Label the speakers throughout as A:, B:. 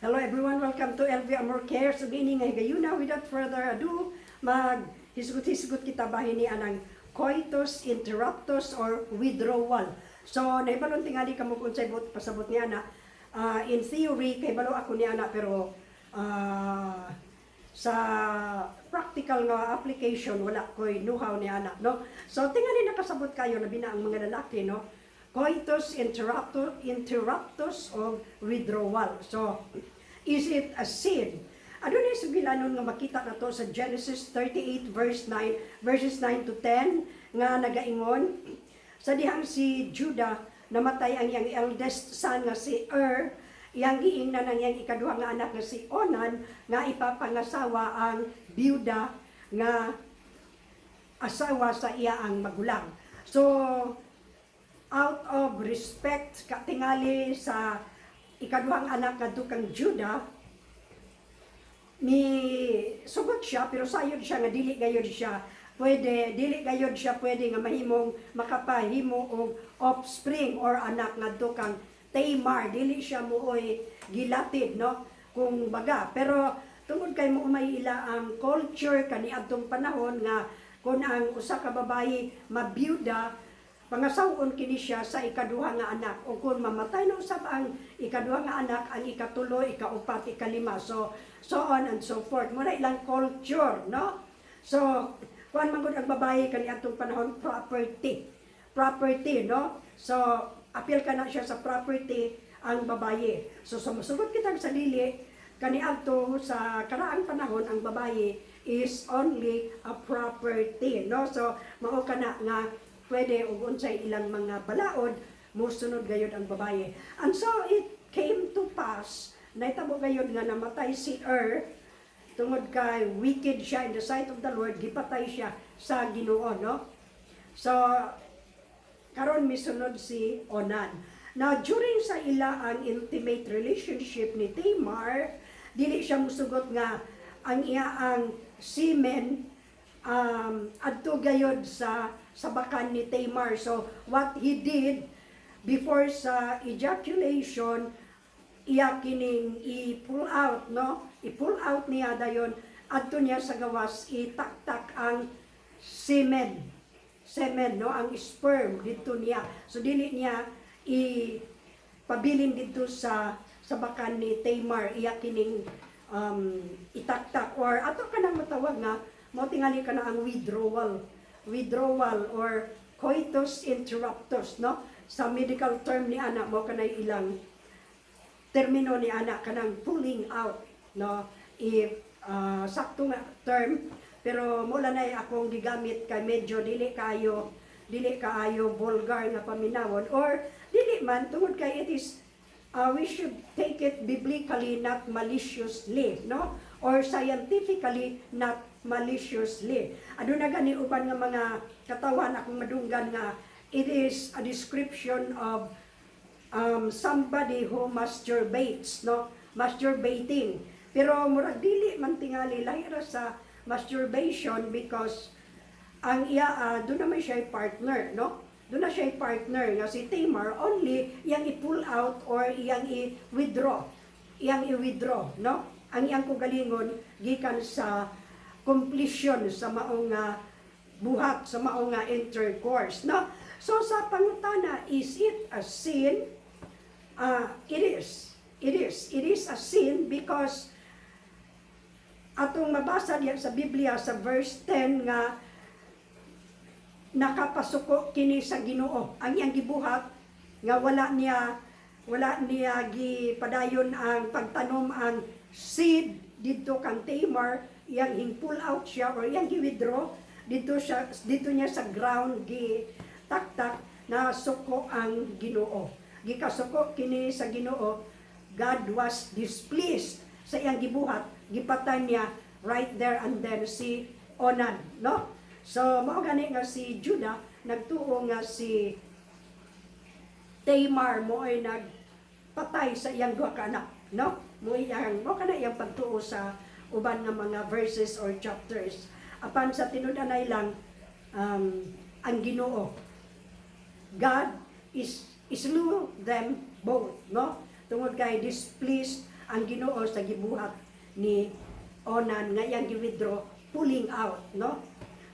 A: Hello everyone, welcome to LV Amor Care. So niini nga higayuna, without further ado, mag hisgot-hisgot kita bahin ni anang coitus interruptus or withdrawal. So nahibalon tingali kamo kung unsay buot pasabot niya na. In theory kay balo ako niya na, pero sa practical nga application wala ko'y know-how ni ana, no? So tingali nakasabot kayo, labi na ang mga lalaki, no? Coitus interruptus o withdrawal. So is it a sin? Adunay sugilanon nga makita nato sa Genesis 38 verse 9, verses 9 to 10, nga nagaingon sa dihang si Judah namatay ang iyang eldest son nga si Er, iyang giingnan ang iyang ikaduha nga anak nga si Onan nga ipapangasawa ang biyuda nga asawa sa iya ang magulang. So out of respect katingali sa ikaduhang anak ngadto kang Judah, ni sugot siya, pero sayod siya nga dili gayud siya pwede nga mahimong makapahimo og offspring or anak ngadto kang Tamar. Dili siya mooy gilatid, no, kung baga. Pero tungod kay mo may ila ang culture kaniadtong panahon nga kung ang usa ka babayi mabiyuda, pangasawon kini siya sa ikaduha nga anak, o kung mamatay na usab ang ikaduha nga anak, ang ikatulo, ikaupat, ikalima, so on and so forth. Mao na ilang culture, no? So kuan man gud ang babae kaniadtong panahon, property, property, no? So apil ka na siya sa property ang babae. So sumusugot kitang sa dili, kaniadto sa karaang panahon ang babae is only a property, no? So mao kana nga pwede og unsay ilang mga balaod, mosunod gayud ang babae. And so it came to pass, nahitabo gayud nga namatay si Er tungod kay wicked siya in the sight of the Lord, gipatay siya sa Ginoo, no? So karon misunod si Onan. Now, during sa ila ang intimate relationship ni Tamar, dili siya musugot nga ang iya ang semen adto gayod sa sabakan ni Tamar. So what he did before sa ejaculation, iya kining i-pull out, no? I-pull out niya, dayon adto niya sa gawas itaktak ang semen. Semen, no? Ang sperm didto niya. So dili niya i pabilin didto sa sabakan ni Tamar, iya kining itaktak or ato kanang matawag nga mao tingali kana ang withdrawal or coitus interruptus, no? Sa medical term ni ana, mao kanay ilang termino ni ana, kanang pulling out, no? If sakto nga term, pero mao na akong gigamit kay medyo dili kaayo vulgar nga paminawon or dili man, tungod kay it is we should take it biblically, not maliciously, no, or scientifically, not maliciously. Aduna gani uban nga mga katawan akong madunggan nga it is a description of somebody who masturbates, no? Masturbating. Pero murag dili man tingali, lahi ra sa masturbation because ang iya doon naman siya partner, no? Doon na siya partner nga si Tamar, only iyang i-pull out or iyang i-withdraw. Iyang i-withdraw, no? Ang iyang kugalingon gikan sa completion sa maong buhat, sa maong nga intercourse, no? So sa pangutana, is it a sin? It is. It is. It is a sin because atong mabasa diyan sa Biblia sa verse 10 nga nakapasuko kini sa Ginoo. Ang iyang gibuhat nga wala niya gipadayon ang pagtanom ang seed didto kang Tamar, iyang hing-pull out siya or iyang gi-withdraw didto siya, didto niya sa ground gi taktak, na suko ang Ginoo. Gikasuko kini sa Ginoo. God was displeased sa iyang gibuhat, gipatay niya right there and then si Onan, no? So mao gani nga si Judah nagtuo nga si Tamar mo ay nagpatay sa iyang duha ka anak, no? Mo iyang mo kana iyang pagtuo sa uban nga mga verses or chapters. Apan sa tinud-anay lang, ang Ginoo, God is slew them both, no? Tungod kay displeased ang Ginoo sa gibuhat ni Onan nga iyang gi-withdraw, pulling out, no?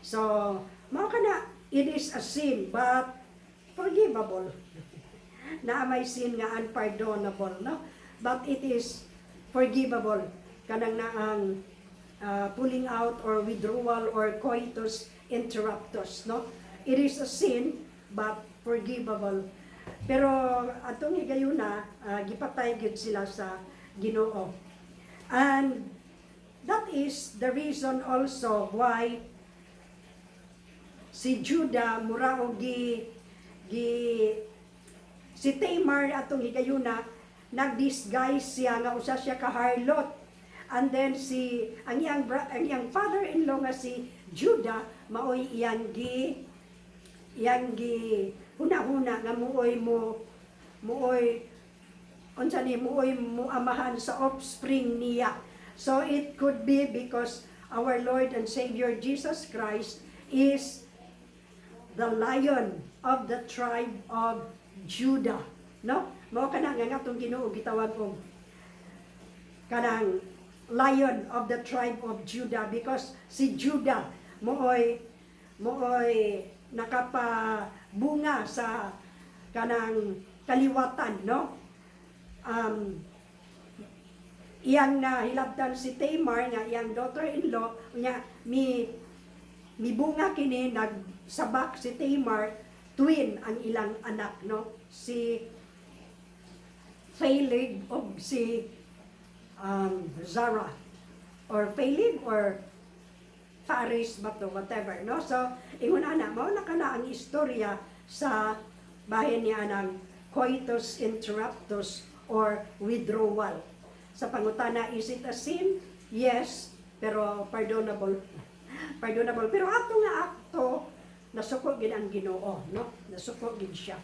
A: So mao kana, it is a sin but forgivable. Na may sin nga unpardonable, no? But it is forgivable kanang naang pulling out or withdrawal or coitus interruptus, no? It is a sin but forgivable. Pero atong higayuna, gipatay gyud sila sa Ginoo. And that is the reason also why si Judah mura og gi gi si Tamar atong higayuna, nag-disguise siya nga usa siya ka harlot. And then si ang iyang ang iyang father-in-law nga si Judah maoy iyang gi huna-huna nga muoy mo muoy unsa ni muoy mo amahan sa offspring niya. So it could be because our Lord and Savior Jesus Christ is the Lion of the tribe of Judah, no? Mao kana nga atong Ginoo gitawag og kanang Lion of the tribe of Judah because si Judah mooy nakapabunga sa kanang kaliwatan, no? Iyang nahilabtan si Tamar nga iyang daughter-in-law nya, mi mibunga kini, nagsabak si Tamar, twin ang ilang anak, no? Si Phaleg og si Zara or Phaleg or Faris ba to, whatever, no? So ingon ana, mao na kana ang istorya sa bahin niya ng coitus interruptus or withdrawal. Sa pangutana, is it a sin? Yes, pero pardonable, pardonable. Pero ato nga akto, nasuko gid ang Ginoo, no? Nasuko gid siya.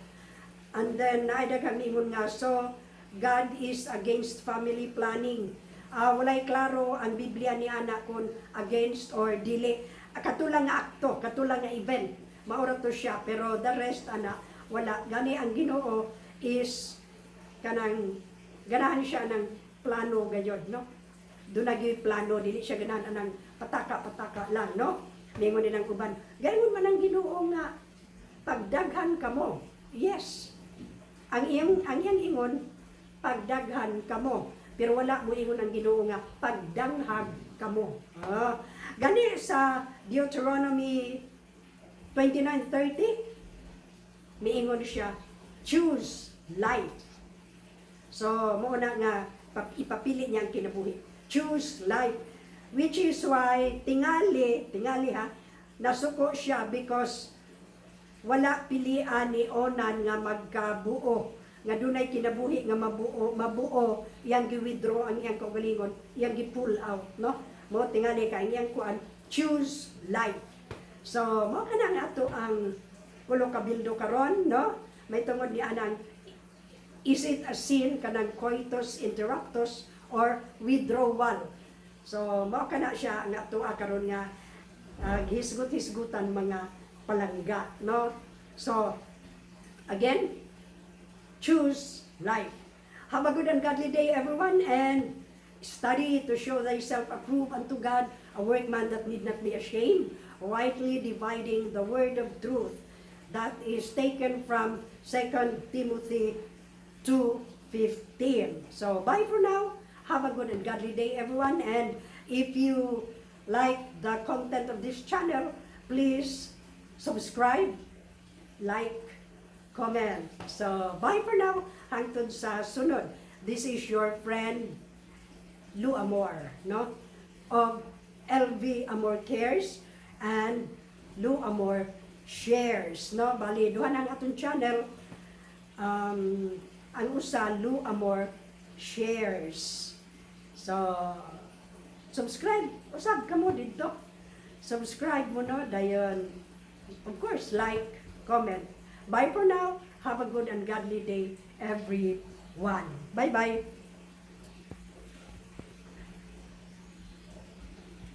A: And then naay daghang ingon nga, so God is against family planning. Walay klaro ang Biblia ni ana kung against or dili. Katulang nga akto, katulang nga event, maura to siya, pero the rest ana wala. Gani ang Ginoo is kanang ganahan siya ng plano gayod, no? Doon na plano, dili siya ganahan anang pataka-pataka lang, no? Mingon nilang uban, gayon man ang Ginoo nga pagdaghan kamo. Yes. Ang iyang ingon, pagdaghan kamo. Pero wala mo ingon ang Ginoo nga pagdanghag kamo. Gani sa Deuteronomy 29:30, miingon siya, "Choose life." So, mo na nga ipapili niya ang kinabuhi. Choose life. Which is why, tingali, tingali ha, nasuko siya because wala pilian ni Onan nga magkabuo, nga dunay kinabuhi nga mabuo mabuo, iyang gi-withdraw ang iyang kaugalingon, iyang gi-pull out, no? Mo tingali ka ang iyang kuan, choose life. So mo kana nga ato ang kulo kabildo karon, no? May tungod ni anang is it a sin kanang coitus interruptus or withdrawal. So mao kana siya nga ato karon nga gihisgot-hisgutan, mga palangga, no? So again, choose life. Have a good and godly day, everyone, and study to show thyself approved unto God, a workman that need not be ashamed, rightly dividing the word of truth. That is taken from 2 Timothy 2:15. So bye for now. Have a good and godly day, everyone. And if you like the content of this channel, please subscribe, like, comment. So, bye for now. Hangtod sa sunod. This is your friend, Lou Amor, no? Of LV Amor Cares and Lou Amor Shares, no? Bali, duha na ang atong channel. Ang usa, Lou Amor Shares. So, subscribe. Usab kamo dito. Subscribe mo, no? Dayon, of course, like, comment. Bye for now. Have a good and godly day, everyone. Bye-bye.